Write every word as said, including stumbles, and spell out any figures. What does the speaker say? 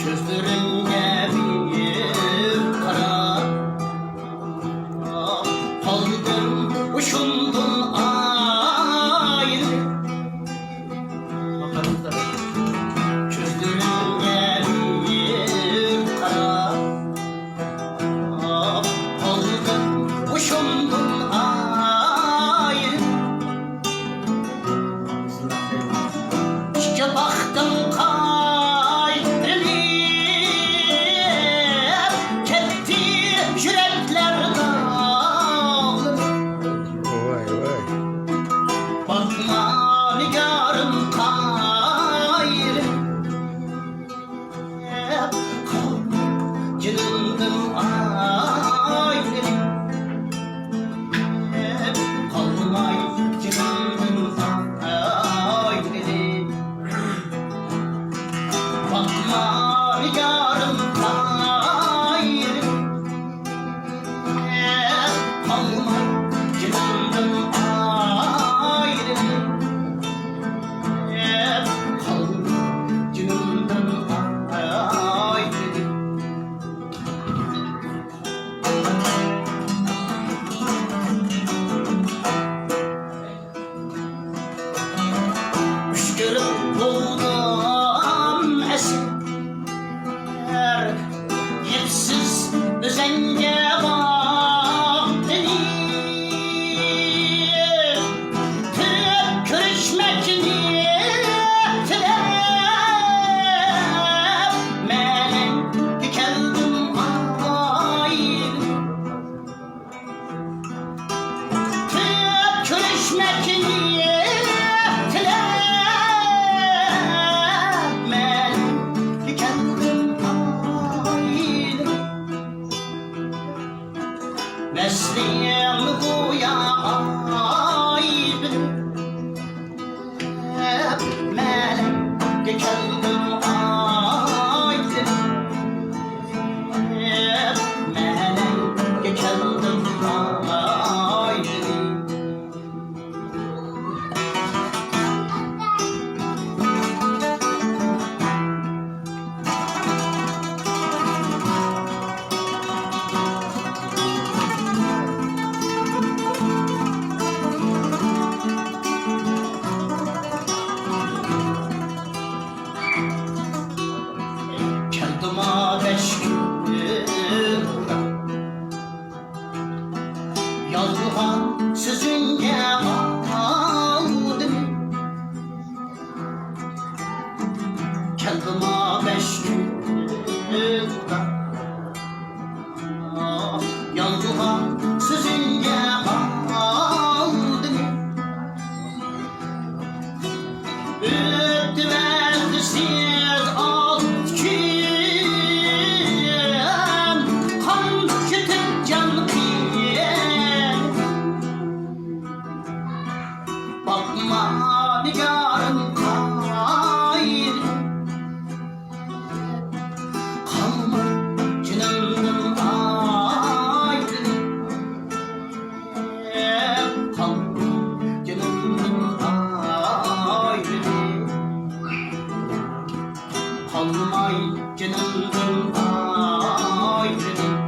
كۆزلىرىڭگە بېرىپ قاراپ قالدىم ھوشۇمدىن ئايرىلىپ. كۆزلىرىڭگە بېرىپ قاراپ قالدىم ھوشۇمدىن ئايرىلىپ. ئىككى بەختىڭ قايرىلىپ كەتتى، يۈرەكلەر داغلىنىپ. ۋاي، ۋاي. باقما نىگارىم قايرىلىپ. قالماي جېنىمدىن ئايرىلىپ، قالماي جېنىمدىن ئايرىلىپ، باقما نىگارىم ئايرىلىپ. قالماي جېنىمدىن ئايرىلىپ، قالماي جېنىمدىن ئايرىلىپ. ئۆچ كۆرۈپ بولدۇم ئەسىر، يىپسىز ئۆزەڭگە باغلىنىپ، كۆرۈشمەكنى تىلەپ، مەن كەلدىم ئايرىلىپ. كۆرۈشمەكنى تىلەپ، مەن كەلدىم ئايرىلىپ. ۋەسلىڭ گويا ئايدىن، مەلەككە كەلدىم ئايدىن، مەلەككە كەلدىم ئايدىن. كەلدىما بەش كۈن يالغان سۆزۈڭگە ئالدىم. كەلدىما بەش كۈن يالغان سۆزۈڭگە ئالدىم. ئۆتتى ۋەتىسىز ئالتە كۈن، قان كېتىپ جان قىينىپ. باقما نىگارىم قايرىلىپ، قالما جېنىمدىن ئايرىلىپ. قالماي جېنىمدىن ئايرىلىپ، قالماي جېنىمدىن ئايرىلىپ.